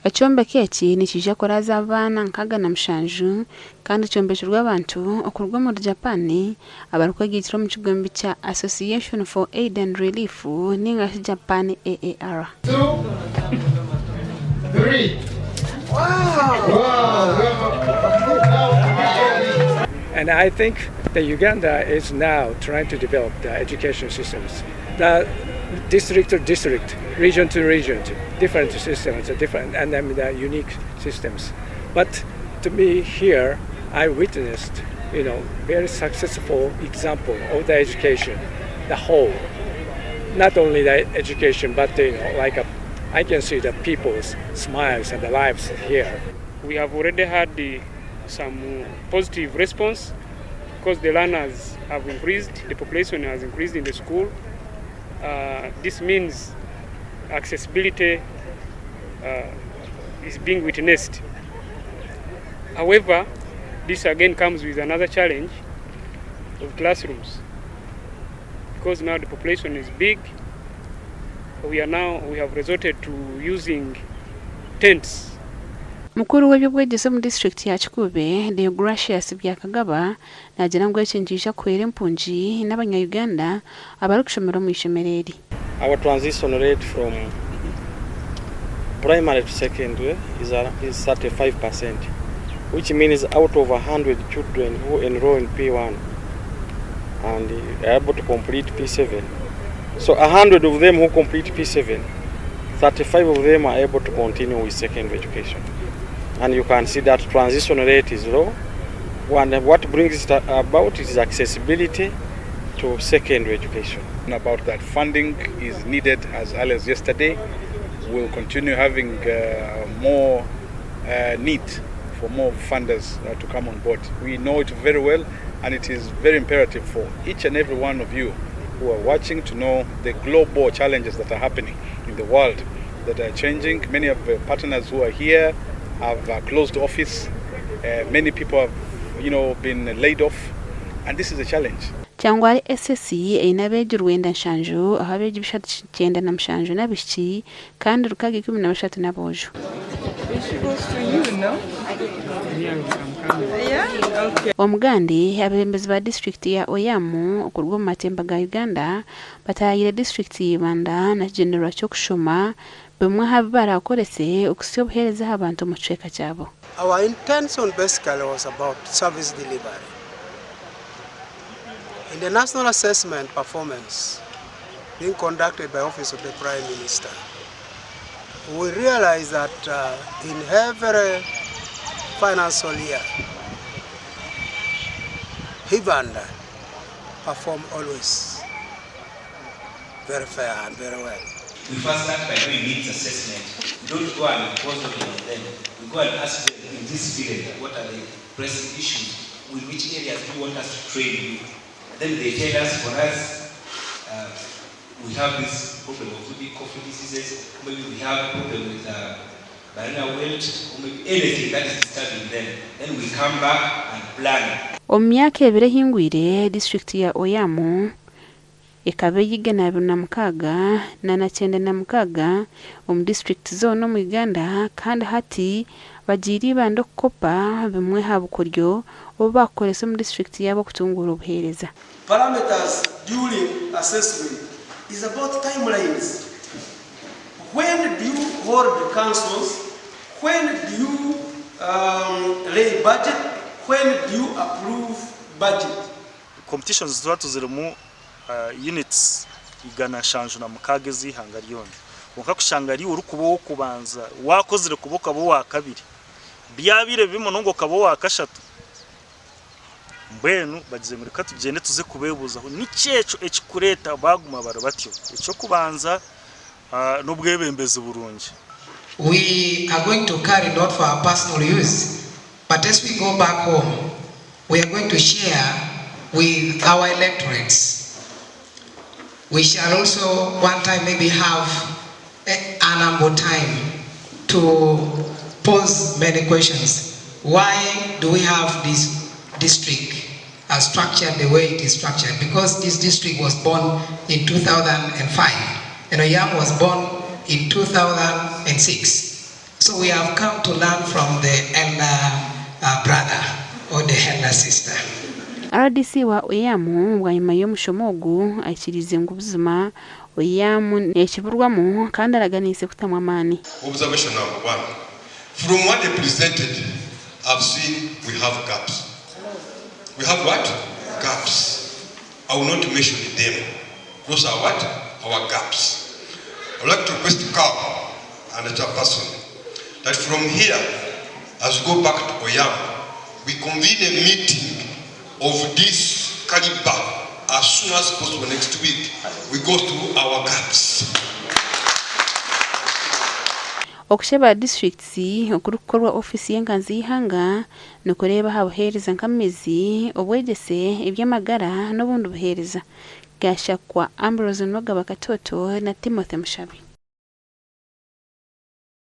Ekyombeko eki nikiija kuraaza abaana 67 kandi kyombekirwe abantu okuruga omuri Japan abarikwegaitira omu kigombe kya Association for Aid and Relief ninga shi Japan AAR. Two, three. Wow! And I think that Uganda is now trying to develop the education systems. The district to district, region to region, different systems, different and then the unique systems. But to me here, I witnessed, very successful example of the education, the whole. Not only the education, but like I can see the people's smiles and the lives here. We have already had some positive response because the learners have increased, the population has increased in the school. This means accessibility is being witnessed. However, this again comes with another challenge of classrooms, because now the population is big. We have resorted to using tents. Mukuru w'eby'obwegyese omu disitulikiti ya Kikuube, Deogratius Byakagaba, naagira ngu eki nikiija kuhwera empungi n'abanya-Uganda abarikushomera omu ishomero eri. Our transition rate from primary to secondary is 35%, which means out of 100 children who enroll in P1 and are able to complete P7, so 100 of them who complete P7, 35 of them are able to continue with secondary education. And you can see that transition rate is low. One, what brings it about is accessibility to secondary education. About that funding is needed as early as yesterday. We'll continue having more need for more funders to come on board. We know it very well, and it is very imperative for each and every one of you who are watching to know the global challenges that are happening in the world that are changing. Many of the partners who are here have closed office. Many people have been laid off, and this is a challenge. Kyangwali SS eine abeegi 97, aho abeegi 397 n'abaishiki kandi 613 n'aboojo. She goes to you, no? Yeah? Okay. Omugandi abeebembezi ba disitulikiti ya Oyam okuruga omu matemba ga Uganda batahire disitulikiti ya Ibanda n'ekigyendererwa ky'okushoma bimwe aha bi barakorese okuhitsya obuheereza aha bantu omu kicweka kyabo. Our intention basically was about service delivery. In the national assessment performance being conducted by Office of the Prime Minister, we realized that in every financial year, Ibanda perform always very fair and very well. We first start by doing needs assessment. We don't go and impose on them. We go and ask them, in this village, what are the pressing issues? In which areas do you want us to train you? And then they tell us, for us, we have this problem of maybe coffee diseases, maybe we have a problem with banana wilt, or maybe anything that is disturbing them. Then we come back and plan. Omu myaka 2 ehingwire, disitulikiti ya Oyam ekaba ey'igana abiri na mukaaga na kyenda na mukaaga omu disitulikiti zoona omu Uganda, kandi hati bagiire Ibanda okukopa bimwe aha bukoryo obu bakukoresa omu disitulikiti yaabo okutunguura obuheereza. Parameters during assessment is about timelines. When do you hold councils? When do you lay budget? When do you approve budget? Competitions tuba tuzirimu units 176 ez'ihanga ryona, konka kushanga ari orikuba ow'okubanza, wakozire kuba okaba owa kabiri, byabaire bibi munonga okaba owa kashatu. Mbwenu bagize ngu reka tugyende tuze kubeebuuzaho niki ekyo ekikureeta baguma bari batyo. Ekyokubanza n'obwebembezi burungi. We are going to carry not for our personal use, but as we go back home, we are going to share with our electorates. We shall also one time maybe have an ample time to pose many questions. Why do we have this district structured the way it is structured? Because this district was born in 2005 and Oyam was born in 2006. So we have come to learn from the elder uh, brother or the elder sister. Rdc wa Oyam bwanyima y'omushomo ogu aikiriize ngu buzima Oyam nekiburwamu kandi araganiise kutamu amaani. Observation number one, from what they presented, I've seen we have gaps. We have what? Gaps. I will not mention them. Those are what? Our gaps. I would like to request Carl and the chairperson that from here, as we go back to Oyam, we convene a meeting of this caliber as soon as possible next week. We go through our gaps. Okushaba disiturikiti okurikukorwa ofiisi y'enkanzi y'eihanga nikureeba aha buheereza nk'amaizi, obwegyese, eby'amagara n'obundi buheereza. Gashakwa Ambrose Nogaba Katoto na Timothy Mushabe.